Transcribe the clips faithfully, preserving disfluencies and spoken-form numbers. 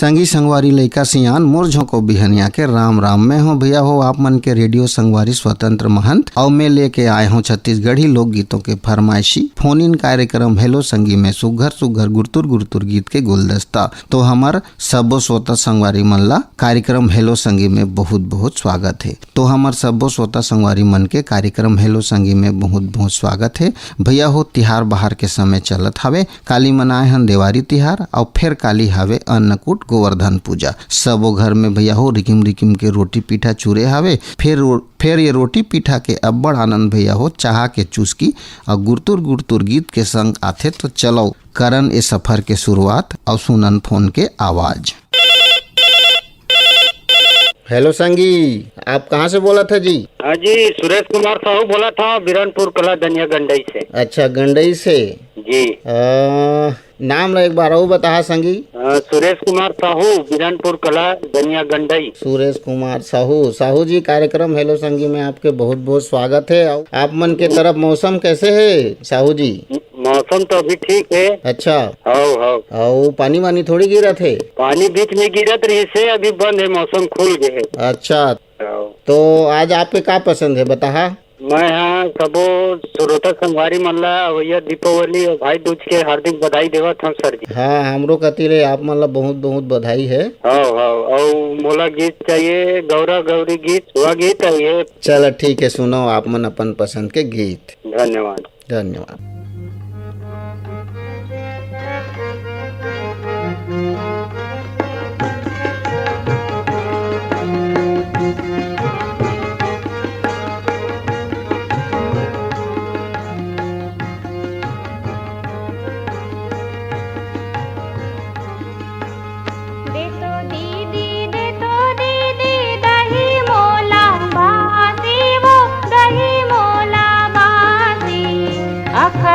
संगी संगवारी, लइका सियान, मोर झोंको बिहनिया के राम राम। मैं हूँ भैया हो आप मन के रेडियो संगवारी स्वतंत्र महंत, अउ मैं लेके आए हूँ छत्तीसगढ़ी लोकगीतों के फरमाइशी फोन इन कार्यक्रम हेलो संगी में सुघर सुघर गुरतुर गुरतुर गीत के गुलदस्ता। तो हमर सबो श्रोता संगवारी मन ला कार्यक्रम हेलो संगी में बहुत बहुत स्वागत है। तो हमर सबो श्रोता संगवारी मन के कार्यक्रम हेलो संगी में बहुत बहुत स्वागत है। भैया हो, तिहार बहार के समय चलत हावे, काली मनाए हन देवारी तिहार, अउ फेर काली हावे अन्नकूट गोवर्धन पूजा। सबो घर में भैया हो रिकिम रिकिम के रोटी पीठा चूरे हावे। फेर रो-, फेर ये रोटी पीठा के अब्बड़ आनंद भैया हो चाहा के चुस्की अउ गुरतुर गुरतुर गीत के संग आथे। तो चलो करन ए सफर के शुरुआत अउ सुनन फोन के आवाज। हेलो संगी, आप कहाँ से बोलत है जी? हाँ जी, सुरेश कुमार साहू बोलत हँव, बिरनपुर कला दनिया गंडई से। अच्छा, गंडई से। जी। अ, नाम ला एक बार अउ बताहा संगी। अ, सुरेश कुमार साहू, बिरनपुर कला दनिया गंडई। सुरेश कुमार साहू। साहू जी, कार्यक्रम हेलो संगी में आपके बहुत बहुत स्वागत है। अउ आप मन के तरफ मौसम कैसे है साहू जी? मौसम तो अभी ठीक है। अच्छा। हव, हव। अउ पानी वानी थोड़ी गिरत हे? पानी बीच में गिरत रहिस हे, अभी बंद है, मौसम खुल गए है। अच्छा। हव। तो आज आपके का पसंद है, बताहा? मैं हाँ सबो श्रोता संगवारी मन ला अवैया दीपावली और भाई दूज के हार्दिक बधाई देवत हूँ सर जी। हाँ, हमरो कति ले आप मन ला बहुत बहुत बधाई है। हव, हव। अउ मोला गीत चाहिए, गौरा गौरी गीत, वह गीत है ये। चलो ठीक है, सुनो आप मन अपन पसंद के गीत। धन्यवाद। धन्यवाद। दे तो दीदी, दे तो दीदी, दही मोला बासी वो, दही मोला बासी। अख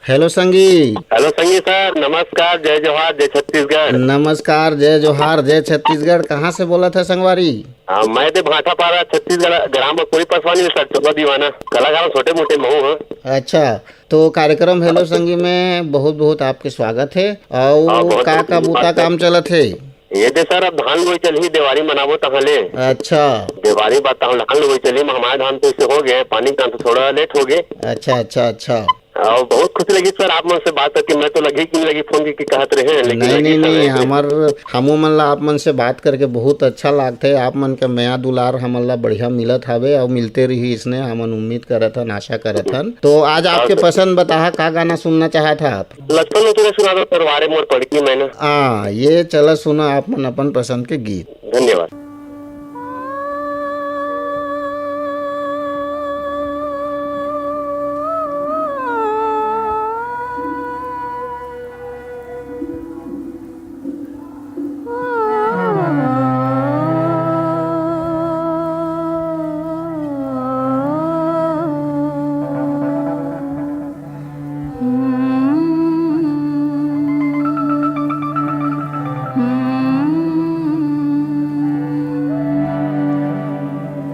हेलो संगी। हेलो संगी सर, नमस्कार, जय जोहार, जय छत्तीसगढ़। नमस्कार, जय जोहार, जय छत्तीसगढ़। कहाँ से बोलत है संगवारी? हाँ, मैं दे भाटापारा, छत्तीसगढ़, ग्राम कोई पसवानी सर, चोला दीवाना, कलाकार छोटे मोटे महू हाँ। अच्छा, तो कार्यक्रम हेलो संगी में बहुत बहुत आपके स्वागत है। और हाँ, बहुत का बहुत का बूता धन्यवाद सर। काम चलत है? ये दे सर, अब धान लुवई चलही, देवारी मनाबो तहाँ ले। अच्छा। देवारी बाद तहाँ धान लुवई चलही, महमाय धान तो इसे हो गए, पानी के धान तो थोड़ा लेट हो गए। अच्छा, अच्छा, अच्छा। और बहुत खुशी लगी सर, आप मन से बात करके। मैं तो लगी कि नहीं लगी फोन की, की कहत रहे हैं, लेकिन नहीं, लगी नहीं, सर, नहीं, ऐसे। हमर, हमू मन ला आप मन से बात करके बहुत अच्छा लागथे। आप मन के मया दुलार हमन ला बढ़िया मिलत हवे और मिलते रही इसने, हमन उम्मीद करत हन, आशा करत हन। तो आज और आपके सर। पसंद बताहा, का गाना सुनना चाहत हा आप? लक्ष्मण उतरे सुना दो सर, वारे मोर पड़की मैना। हाँ, ये चला सुना आप मन अपन पसंद के गीत। धन्यवाद।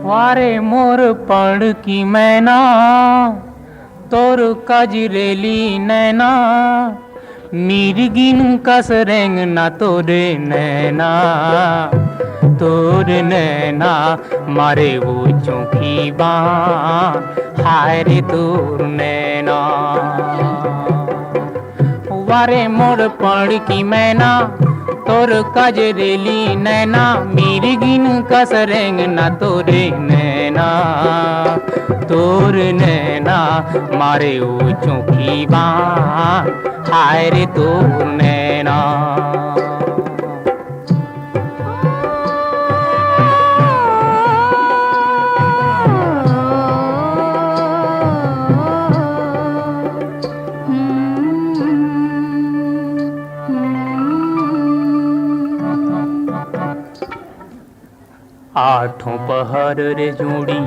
वारे मोर पड़की मैना, तोर कजरेली नैना, मिर्गिन कस रेंगना तोर नैना, तोर नैना मारे वो चोखी बान, हाय रे तोर नैना। वारे मोर पड़की मैना, तोर कजरेली नैना, मिर्गिन कस रेंगना तोर नैना, तोर नैना मारे ओ चोखी बान, हाय रे तोर नैना। आठों पहर रे जोड़ी,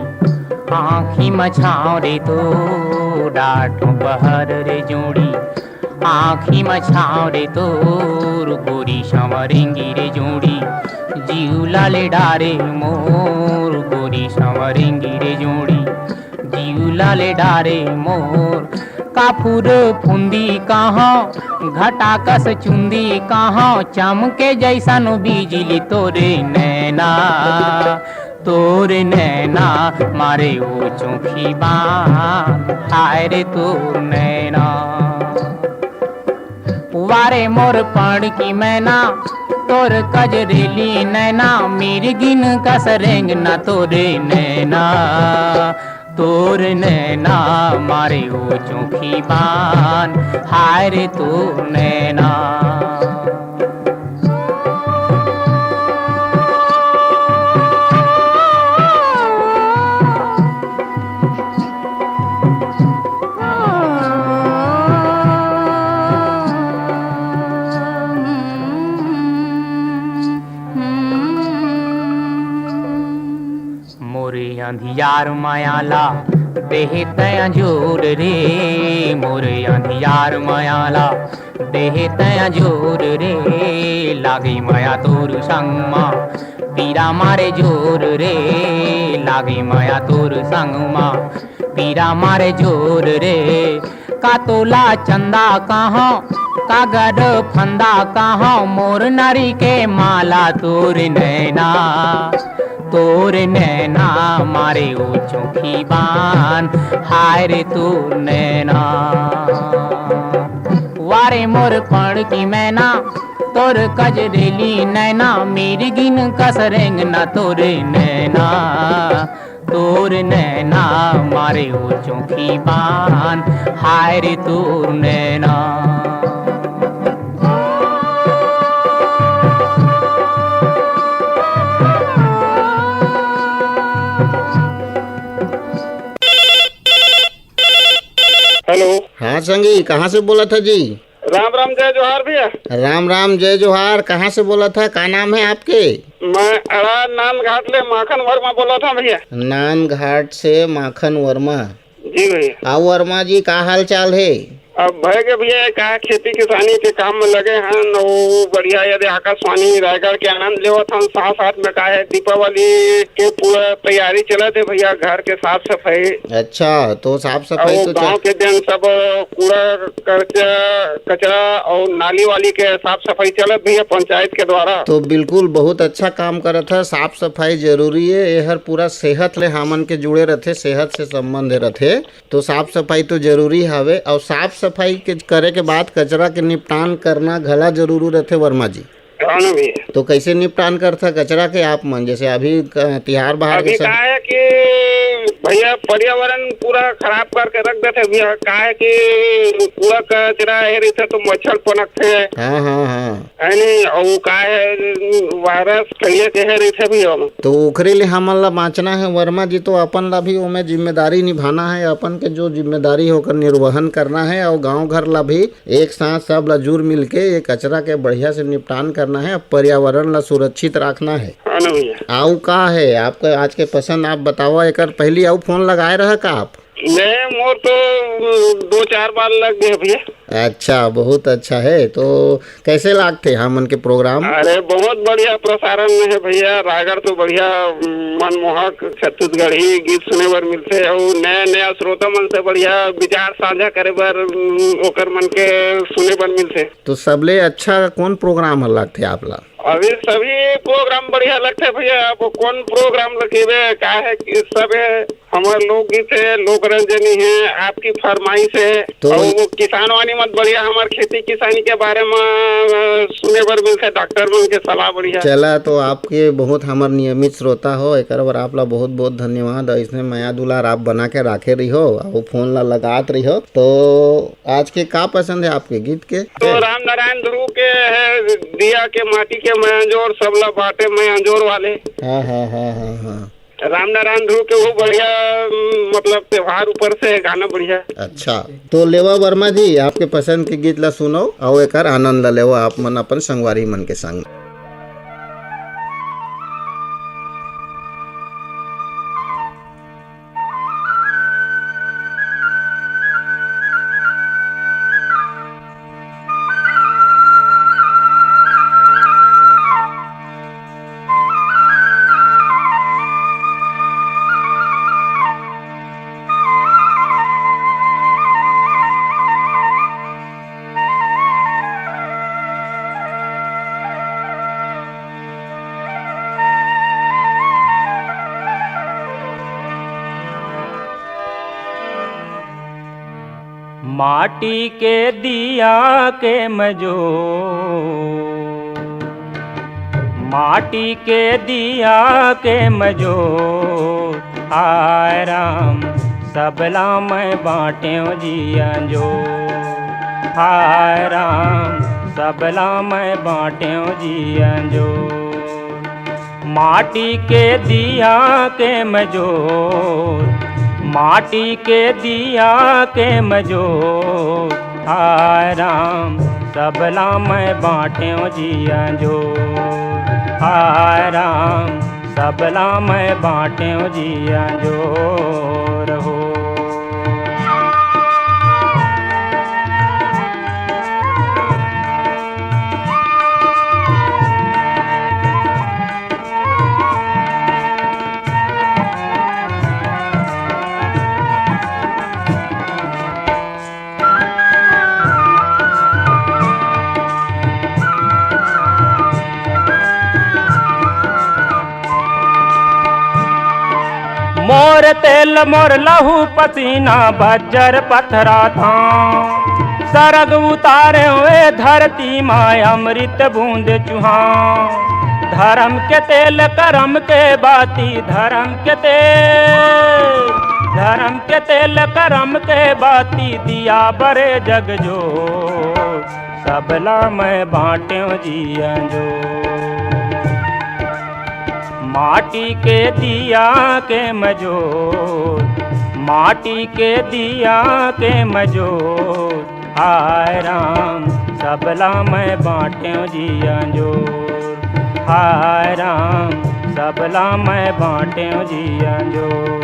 आँखी म छाँव रे तोर, आठों पहर रे जोड़ी, आँखी म छाँव रे तोर, गोरी सँवरेंगी रे जोड़ी, जीव ला ले डारे मोर, गोरी सँवरेंगी रे जोड़ी, जीव ला ले डारे मोर। काफुर फुंदी कहाँ, घटाकस चुंदी कहाँ, चमके जैसन बिजली तोरे नैना, तोर नैना मारे ओ चोखी बान, हाय रे तोर नैना। वारे मोर पड़की मैना, तोर कजरेली नैना, मिर्गिन कस रेंगना तोर नैना, तोर नैना मारे ओ चोखी बान, हाय रे तोर नैना। मोरे अंधियार मया ला देहे तय जोर रे, मोरे अंधियार मया ला देहे तय जोर रे, लागे मया तोर संग मा पीरा मारे जोर रे, लागे मया तोर संग मा पीरा मारे जोर रे। का तोला चंदा कहाँ, का गड़ फंदा कहाँ, मोर नारी के माला तोर नैना, तोर नैना मारे ओ चोखी बान, हाय रे तोर नैना। वारे मोर पड़की मैना, तोर कजरेली नैना, मिर्गिन कस रेंगना तोर नैना, तोर नैना मारे ओ चोखी बान, हाय रे तोर नैना। हेलो। हाँ संगी, कहाँ से बोलत हा जी? राम राम, जय जोहार भैया। राम राम, जय जोहार। कहाँ से बोलत हा? का नाम है आपके? मैं अड़ा नांदघाट ले माखन वर्मा बोलत हा भैया। नांदघाट से माखन वर्मा। जी भैया। आओ वर्मा जी, का हाल चाल है? अब भय के भैया, का खेती किसानी के काम में लगे हन, अउ बढ़िया यदि आकाशवाणी रायगढ़ के आनंद लेवत हन, साथ साथ में का है, दीपावली के पूरा तैयारी चलत है भैया, घर के साफ सफाई। अच्छा, तो साफ सफाई अउ तो गांव चल- के जन सब कूड़ा, कचरा, कचरा अउ नाली वाली के साफ सफाई चलत भैया, पंचायत के द्वारा। तो बिल्कुल बहुत अच्छा काम करत है। साफ सफाई जरूरी है, एहर पूरा सेहत ले हमन के जुड़े रथे, सेहत से संबंध रथे। तो साफ सफाई तो जरूरी हवे, अउ साफ सफाई के करे के बाद कचरा के निपटान करना घला जरूरी रथे वर्मा जी। हाँ ना भैया। तो कैसे निपटान करथा कचरा के आप मन? जैसे अभी क-, तिहार बाहर के अभी सब का है कि भैया, पर्यावरण पूरा खराब करके रख देथे भैया। का है कि कूड़ा कचरा हे रहिथे तो मच्छर पनकथे। हाँ, हाँ, हाँ। है नहीं, अउ का है, वायरस फैले के हे रहिथे भैया ओमा। तो ओखरे ले हमन ला बांचना है वर्मा जी, तो अपन ला भी ओमे जिम्मेदारी निभाना है, अपन के जो जिम्मेदारी है ओकर निर्वहन करना है, अउ गांव घर ला भी एक साथ सब ला जुर मिल के ये कचरा के बढ़िया से निपटान करना है, पर्यावरण ला सुरक्षित रखना है। हाँ ना भैया। अउ का है आपका आज के पसंद, आप बतावा। एकर पहली अउ फोन लगाए रहा का आप? नहीं, मोर तो दो चार बार लग गए भैया। अच्छा, बहुत अच्छा है। तो कैसे लागथे हमन के प्रोग्राम? अरे, बहुत बढ़िया प्रसारण है भैया। रायगढ़ तो बढ़िया, मनमोहक छत्तीसगढ़ी गीत सुने बर मिलथे, अउ नया नया श्रोता मन से बढ़िया विचार साझा करे बर, ओकर मन के सुने बर मिलथे। तो सबले अच्छा कौन प्रोग्राम ह लगथे आप ला? अभी सभी प्रोग्राम बढ़िया लगथे भैया। अब कौन प्रोग्राम लगेबे, का है कि सब है, हमार लोकगीत है, लोक रंजनी है, आपकी फरमाइश है, तो और वो किसान वाणी मत बढ़िया, हमार खेती किसानी के बारे में, अ, सुने बर मिलथे, डॉक्टर मन के सलाह बढ़िया। चला, तो आपके बहुत हमर नियमित श्रोता हो, एकर बर आप ला बहुत बहुत धन्यवाद। और इसमें मया दुलार आप बना के राखे रहिहो, और फोन ला लगात रहिहो। तो आज के का पसंद है आपके गीत के? तो राम नारायण ध्रुव के है, दिया के माटी के मैं अंजोर, सबला बाटे मैं अंजोर वाले। हाँ, हाँ, हाँ, हाँ, हाँ। राम नारायण ध्रुव के वो बढ़िया, मतलब, त्योहार ऊपर से गाना बढ़िया। अच्छा, तो लेवा वर्मा जी, आपके पसंद के गीत ला सुनो, आओ एकर आनंद ला लेवा आप मन अपन संगवारी मन के संग। माटी के दिया के मजो, माटी के दिया के मजो, हाय राम, सबला मैं बाँटेंव जी अंजोर। हाय राम, सबला मैं बाँटेंव जी अंजोर। माटी के दिया के मजोर, माटी के दिया के मजोर। हाय राम, सबला मैं बाँटेंव जी अंजोर। हाय राम, सबला मैं बाँटेंव जी अंजोर हो। मोर तेल मोर लहू पसीना बज्जर पथरा धाम, सरग उतारे हुए धरती माय अमृत बूंद चुहाम। धर्म के तेल करम के बाती, धर्म के तेल, धर्म के तेल करम के बाती, दिया बरे जग जोर। सबला मैं बाँटेंव जी अंजोर। माटी के दिया के मजोर, माटी के दिया के मजोर। हाय राम, सबला मैं बाँटेंव जी अंजोर। हाय राम, सबला मैं बाँटेंव जी अंजोर।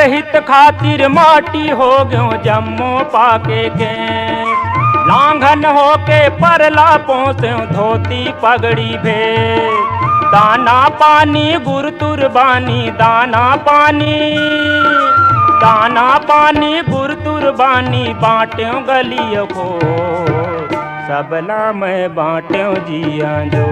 हित खातिर माटी हो गयो जम्मो पाके के, लांघन होके परला पोसेव धोती पगड़ी भेष। दाना पानी गुरतुर बानी, दाना पानी, दाना पानी गुरतुर बानी, बांट्यो गलियो को, सबला मैं बांट्यो जिया जो।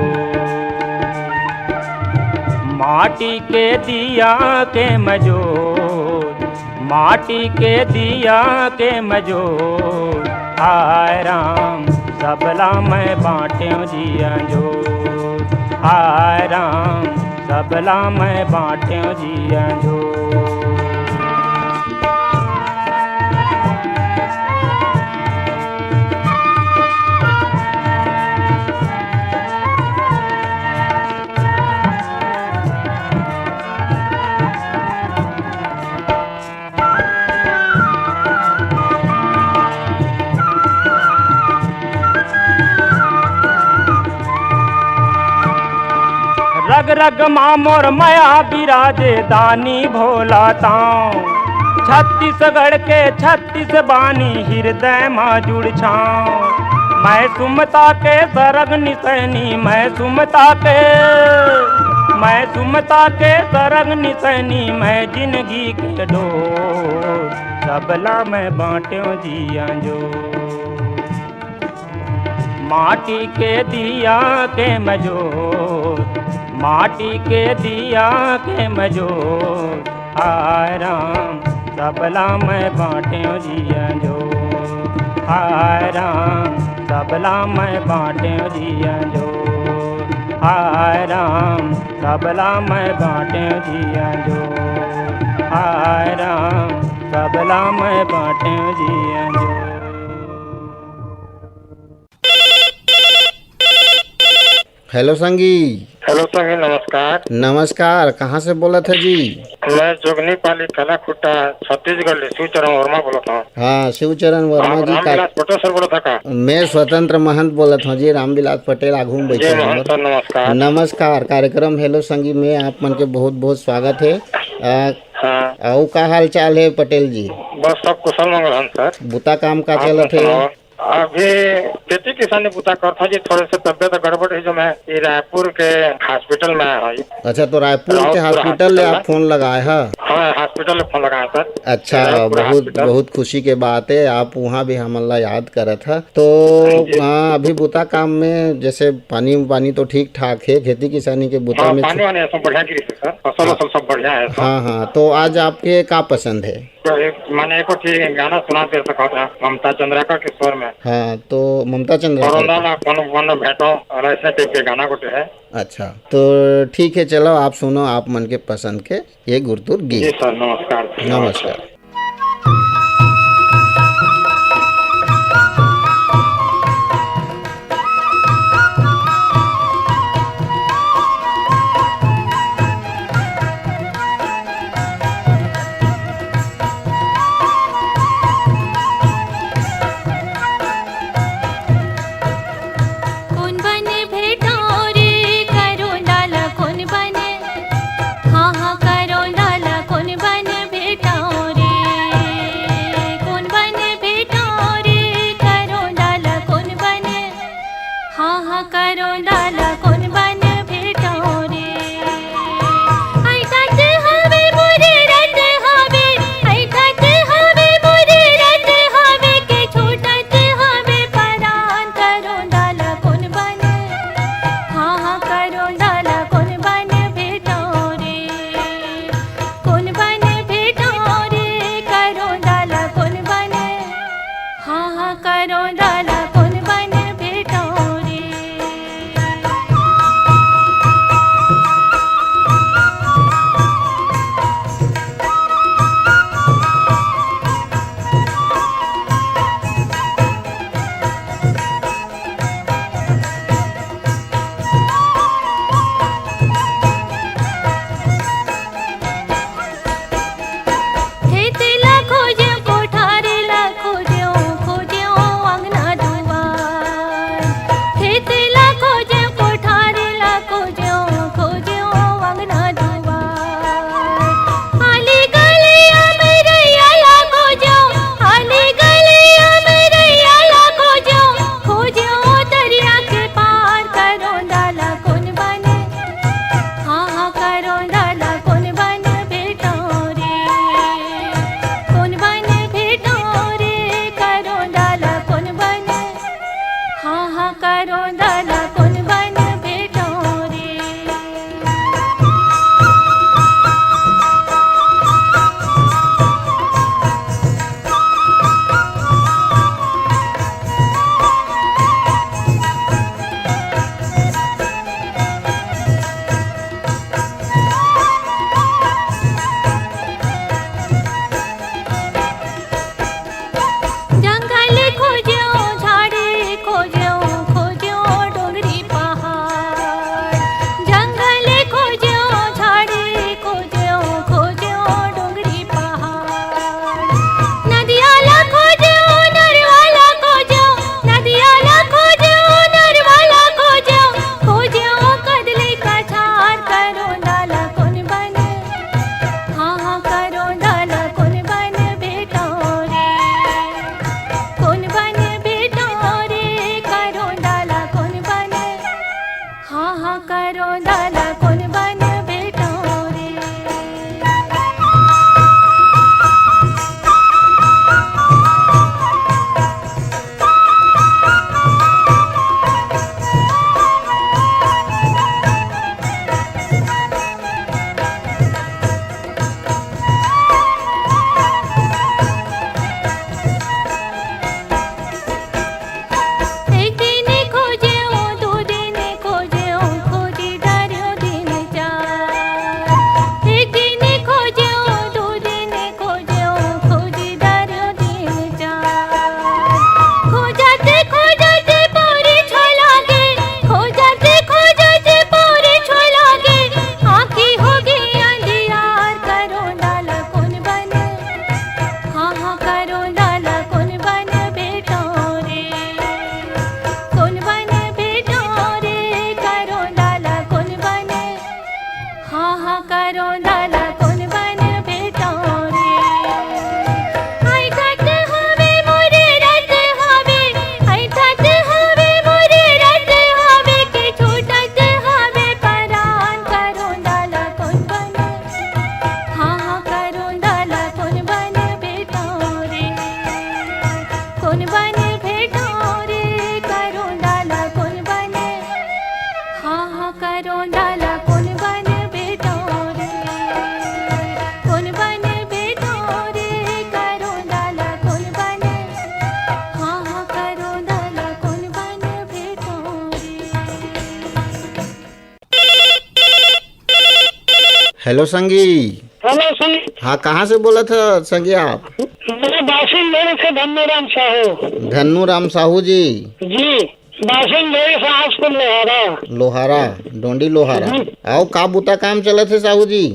माटी के दिया के मजोर, माटी के दिया के मजोर, हाय राम, सबला मैं बांट्यो जिया जो। हाय राम, सबला मैं बांट्यो जिया जो। रग रग मा मोर मया बिराजे दानी भोला तांव। छत्तीसगढ़ के छत्तीस बानी हृदय मा जुड़ छांव। मैं सुमता के सरग निसैनी, मैं सुमता के, मैं सुमता के सरग निसैनी, मैं जिनगी के डोर, सबला मैं बांट्यो जिया जो। माटी के दिया के मजोर, माटी के दिया के मजोर, हाय राम, सबला मैं बांट्यो जिया जो। हाय राम, सबला मैं बांट्यो जिया जो। हाय राम, सबला मैं बांट्यो जिया जो। हाय राम, सबला मैं बांट्यो जिया जो। हेलो संगी। हेलो संगी, नमस्कार। नमस्कार, कहाँ से बोलत है जी? मैं जोगनी पाली कलाखुट्टा, छत्तीसगढ़ ले शिवचरण वर्मा बोलत हूँ। हाँ, शिवचरण वर्मा आप जी का रामविलास पटेल सर बोलत है का? मैं स्वतंत्र महंत बोलत हूँ जी, रामविलास पटेल आगू में जी बैठे हैं मोहन हमर। सर, नमस्कार। नमस्कार, कार्यक्रम हेलो संगी में आप मन के बहुत बहुत स्वागत है। आ, हाँ। अउ का हाल चाल है पटेल जी? बस सब कुशल मंगल हन सर। बुता काम का आप चलत है? सुनाओ। अभी खेती किसानी बुता करथों जी, थोड़े से तबियत गड़बड़ है जो मैं ये रायपुर के हॉस्पिटल में आया हूँ। अच्छा, तो रायपुर के राउतपुर हॉस्पिटल ले हॉस्पिटल आप में। फोन लगाए हा? हाँ, हॉस्पिटल में फोन लगाया सर। अच्छा, राउतपुर बहुत, हॉस्पिटल। बहुत खुशी के बात है, आप वहाँ भी हमन ला याद करत हा। तो, जी। हाँ, अभी बुता काम में जैसे पानी, पानी तो ठीक ठाक है, खेती किसानी के बुता हाँ, में पानी छु- वानी सब बढ़िया गिरी है सर, फसल हाँ। वसल सब बढ़िया है सर। हाँ, हाँ, तो आज आपके का पसंद है? तो एक, माने एको ठीक गाना सुना दे सकत है, ममता चंद्राकर के स्वर में। हाँ, तो ममता चंद्राकर कोरोना के। ला कोनो कोनो भेटो और ऐसे टाइप के गाना गोटे है। अच्छा, तो ठीक है, चलो आप सुनो आप मन के पसंद के ये गुरतुर जी गीत। सर, नमस्कार। नमस्कार। कोन बन भेटाओ रे करोंदा ला, कोन बन, हाँ, हाँ, करोंदा ला, कोन बन भेटाओ रे। करोंदा ला कोन बन भेटों रे। जंगल खोज्यो, झाड़ी खोज्यो, खोज्यो डोंगरी पहाड़। जंगल खोज्यो, झाड़ी खोज्यो, खोज्यो डोंगरी पहाड़। नदिया ला खोज्यो, नरवा ला खोज्यो, नदिया ला खोज्यो, नरवा ला खोज्यो, खोज्यो कदली कछार। करोंदा ला कोन बन, हाँ, हाँ, करोंदा ला कोन बन भेटों रे। कोन बन भेटों रे, करोंदा ला कोन बन। हाँ, हाँ, करोंदा ला कोन बन भेटों रे। एक दिन खोज्यो, दू दिन खोज्यो, खोजी डार्यो दिन चार। एक दिन खोज्यो, दू दिन खोज्यो, खोजी डार्यो दिन चार। खोजत खोजत पूरी छोला गे, खोजत खोजत पूरी छोला गे, आँखी होगे अंधियार। करोंदा ला कोन बन, हाँ, हाँ, करोंदा ला कोन बन भेटों रे। कोन बन भेटों रे, करोंदा ला कोन बन। हाँ, हाँ, करोंदा ला कोन बन भेटों रे। अइठत हवे मोरे रत हवे, अइठत हवे मोरे रत हवे, के छूटत हवे परान। करोंदा ला कोन बन, हाँ, हाँ, करोंदा ला कोन बन भेटों रे। कोन बन भेटों रे, करोंदा ला कोन बन। हाँ, हाँ, करोंदा ला कोन बन भेटों रे। कोन बन भेटों रे, करोंदा ला कोन बन। हाँ, हाँ, करोंदा ला कोन बन भेटों रे। हेलो संगी। हेलो संगी। हाँ, कहाँ से बोलत ह संगी आप? मैं बासिंग ढोरी से धन्नू राम साहू। धन्नू राम साहू जी। जी, बासिंग ढोरी से आसपुर लोहारा। लोहारा, डोंडी लोहारा। जी। अउ का बूता काम चलत हे साहू जी?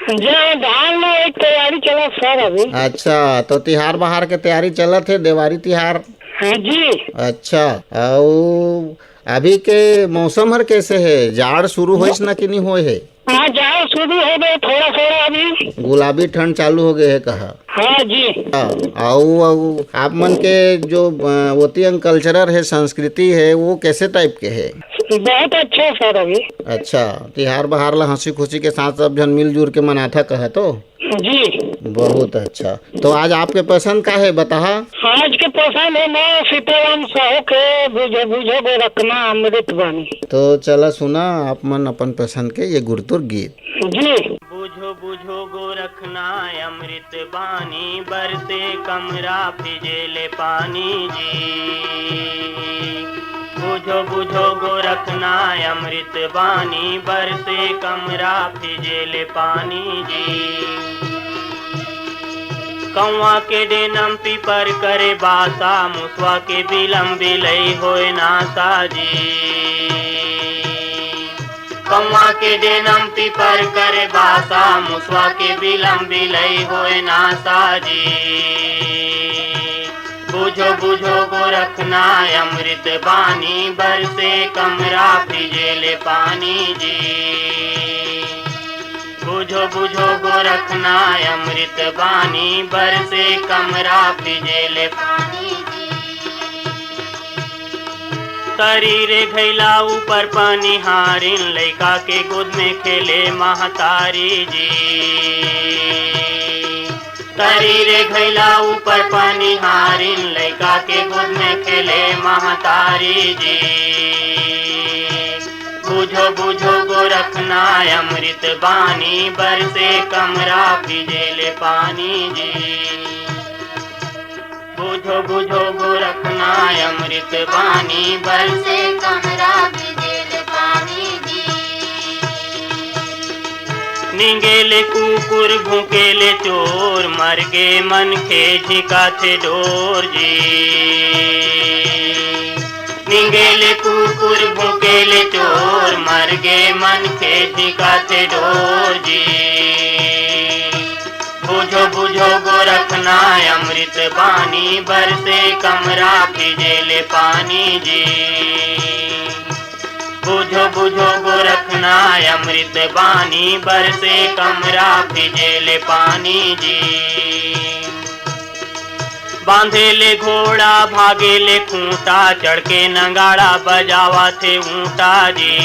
जी, धान में एक तैयारी चलत सर अभी। अच्छा, तो तिहार बहार के तैयारी चलत हे, देवारी तिहार? हाँ जी। अच्छा, अउ अभी के मौसम हर कैसे हे? जाड़ शुरू होइस ना कि नहीं होए हे? हाँ, जाड़ शुरू हो गए थोड़ा थोड़ा अभी। गुलाबी ठंड चालू हो गए हे कहा? हाँ जी। हाँ, अउ, अउ आप मन के जो, अ, ओती अंग culture हे, संस्कृति हे, वो कैसे type के हे? बहुत अच्छा सर अभी। अच्छा, तिहार बहार ला हंसी खुशी के साथ सब झन मिलजुल के मनाथा कहा तो? जी। बहुत अच्छा। तो आज आपके पसंद का हे, बताहा? आज के पसंद हे ना सीताराम साहू के बुझो बुझो गोरखना अमृत बानी। तो चला सुना आप मन अपन पसंद के ये गुरतुर गीत। जी। बुझो बुझो गोरखना अमृत बानी, बरसे कमरा फिजे ले पानी जी। बुझो बुझो गोरखना अमृत बानी, बरसे कमरा फिजे ले पानी जी। कौआ के डेनम पीपर करे बासा, मुसवा के बिलम बिलई होए नासा जी। कौआ के डेनम पीपर करे बासा, मुसवा के बिलम बिलई होए नासा जी। बुझो बुझो गोरखना अमृत बानी, बरसे कमरा फिजे ले पानी जी। बुझो बुझो गोरखना अमृत बानी, बरसे कमरा फिजे ले पानी जी। तरी रे घैला ऊपर पनिहारिन, लइका के गोद में खेले महतारी जी। तरी रे घैला ऊपर पनिहारिन, लइका के गोद में खेले महतारी जी। बुझो बुझो गोरखना, अमृत बानी बरसे कमरा, पीजे ले पानी जी। बुझो बुझो गोरखना, अमृत बानी बरसे कमरा, पीजे ले पानी जी। निंगे ले कुकुर, भूके ले चोर, मरगे मनखे झिकाथे डोर जी। निंगे ले कुकुर, भूके ले चोर, मरगे मनखे झिकाथे डोर जी। बुझो बुझो गोरखना, अमृत बानी बरसे कमरा, पीजे ले पानी जी। बुझो बुझो गोरखना, अमृत बानी बरसे कमरा, पीजे ले पानी जी। बांधे ले घोड़ा, भागे ले खूंटा, चढ़ के नगाड़ा, बजावा थे ऊंटा जी।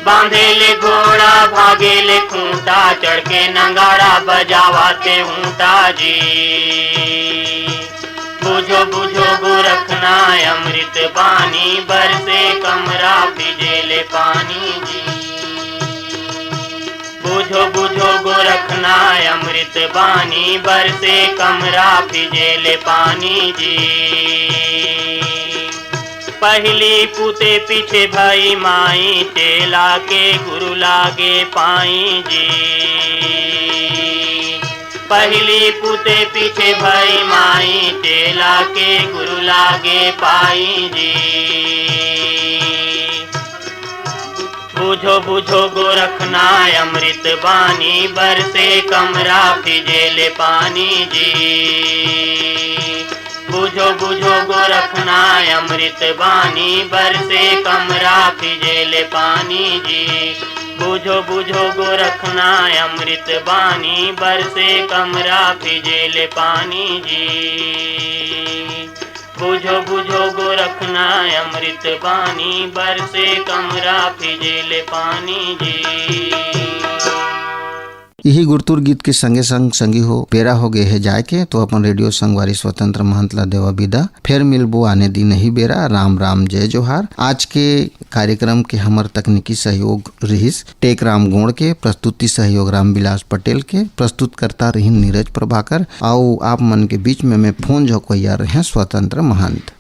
बांधे ले घोड़ा, भागे ले खूंटा, चढ़ के नगाड़ा, बजावा थे ऊंटा जी। बुझो बुझो गोरखना, अमृत बानी बरसे कमरा, पीजे ले पानी जी। बुझो बुझो गोरखना, अमृत बानी बरसे कमरा, पीजे ले पानी जी। पहली पुते पीछे भाई माई, चेला के गुरु लागे पाई जी। पहली पुते पीछे भाई माई, चेला के गुरु लागे पाई जी। बुझो बुझो गोरखना, अमृत बानी बरसे कमरा, पीजे ले पानी जी। बुझो बुझो गोरखना, अमृत बानी बरसे कमरा, पीजे ले पानी जी। बुझो बुझो गोरखना, अमृत बानी बरसे कमरा, पीजे ले पानी जी। बुझो बुझो गोरखना, अमृत बानी बरसे कमरा, पीजे ले पानी जी। इही गुरतुर गीत के संगे संग संगी हो, बेरा हो गए हे जाए के, तो अपन रेडियो संगवारी स्वतंत्र महंत ला देवा विदा। फेर मिलबो आने दिन ही बेरा। राम राम, जय जोहार। आज के कार्यक्रम के हमर तकनीकी सहयोग रिहिस टेकराम गोंड़ के, प्रस्तुति सहयोग रामविलास पटेल के, प्रस्तुतकर्ता रहिन नीरज प्रभाकर, अउ आप मन के बीच में मैं फोन झोंकवइया रहें स्वतंत्र महंत।